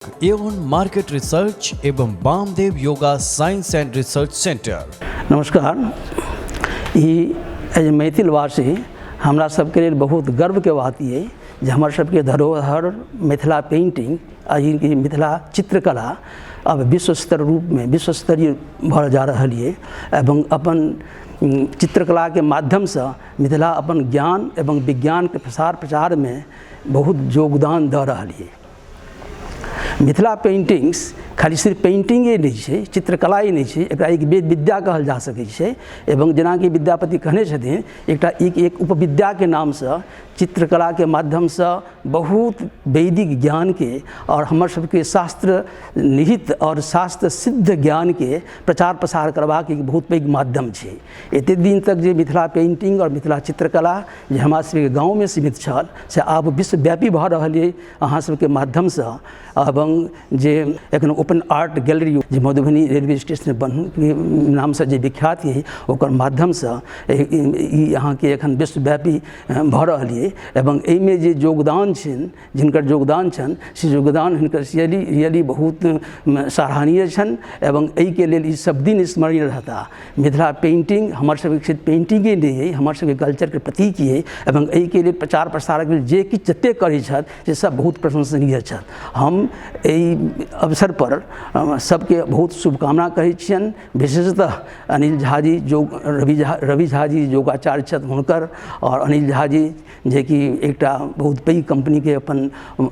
Avon market research एवं Bamdev yoga science and research centre. नमस्कार। ई age मैथिलवासी हमरा सबके लेल बहुत गर्वके बात ये जे हमर सबके धरोहर मिथिला पेंटिंग आ ई मिथिला चित्रकला अब विश्व स्तर रूपमे विश्व स्तरीय भऽ जा रहल ये एवं अपन चित्रकलाके माध्यमसँ मिथिला अपन ज्ञान एवं विज्ञानके प्रसार प्रचारमे बहुत योगदान दऽ रहल ये। मिथिला पेन्टिंग्स खाली सिर्फ पेन्टिंगे नहि छै, चित्रकलाए नहि छै, एकरा एक वेद विद्या कहल जा सकै छै। एवं जेनाकि विद्यापति कहने छथिन, एकटा एक एक उपविद्याके नामसँ चित्रकलाके माध्यमसँ बहुत वैदिक ज्ञानके आओर हमर सबके शास्त्र निहित आओर शास्त्र सिद्ध ज्ञानके प्रचार प्रसार करबाक एक बहुत पैघ माध्यम छै। एतेक दिन तक जे मिथिला पेन्टिंग आओर मिथिला चित्रकला जे हमरा सबके गाँवमे सीमित छल, से आब विश्वव्यापी भऽ रहल अइ अहाँ सबके माध्यमसँ। एवं जे एखन ओपन आर्ट गैलरी जे मधुबनी रेलवे स्टेशन बन नामसँ जे विख्यात अइ, ओकर माध्यमसँ ई अहाँके एखन विश्वव्यापी भऽ रहल अइ। एवं एहिमे जे योगदान छनि, जिनकर योगदान छनि, से योगदान हिनकर रियली रियली बहुत सराहनीय छनि। एवं एहिके लेल ई सब दिन स्मरणीय रहता। मिथिला पेन्टिंग हमर सबके सिर्फ पेन्टिंगे नहि अइ, हमर सबके कल्चरके प्रतीक अइ। एवं एहिके लेल प्रचार प्रसारक लेल जे किछु जतेक करै छथि, से सब बहुत प्रशंसनीय छथि। हम एहि अवसरपर सबके बहुत शुभकामना कहै छियनि, विशेषतः अनिल झा जी, जो रवि झा, रवि झा जी योगाचार्य छथि हुनकर, आओर अनिल झा जी जेकि एकटा बहुत पैघ कम्पनीके अपन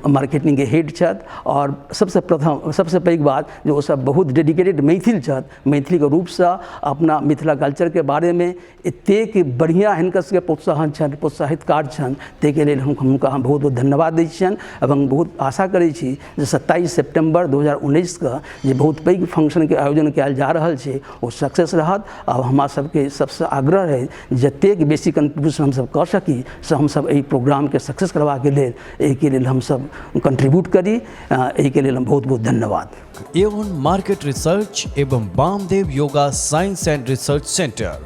मार्केटिंगके हेड छथि। आओर सबसँ प्रथम सबसँ पैघ बात जे ओसब बहुत डेडिकेटेड मैथिल छथि। मैथिलीके रूपसँ अपना मिथिला कल्चरके बारेमे एतेक बढ़िआँ हिनकर सबके प्रोत्साहन छनि, प्रोत्साहित कार्य छनि, ताहिके लेल हम हुनका हम बहुत बहुत धन्यवाद दै छियनि। एवं बहुत आशा करै छी जे 27 सेप्टेम्बर 2019के जे बहुत पैघ फंक्शनके आयोजन कयल जा रहल छै, ओ सक्सेस रहत। आ हमरा सबके सबसँ आग्रह रहै, जतेक बेसी कंट्रीब्यूशन हमसब कऽ सकी, से हमसब एहि प्रोग्रामके सक्सेस करबाके लेल, एहिके लेल हमसब कंट्रीब्यूट करी। एहिके लेल हम बहुत बहुत धन्यवाद। एवन मार्केट रिसर्च एवं Bamdev yoga science and research centre.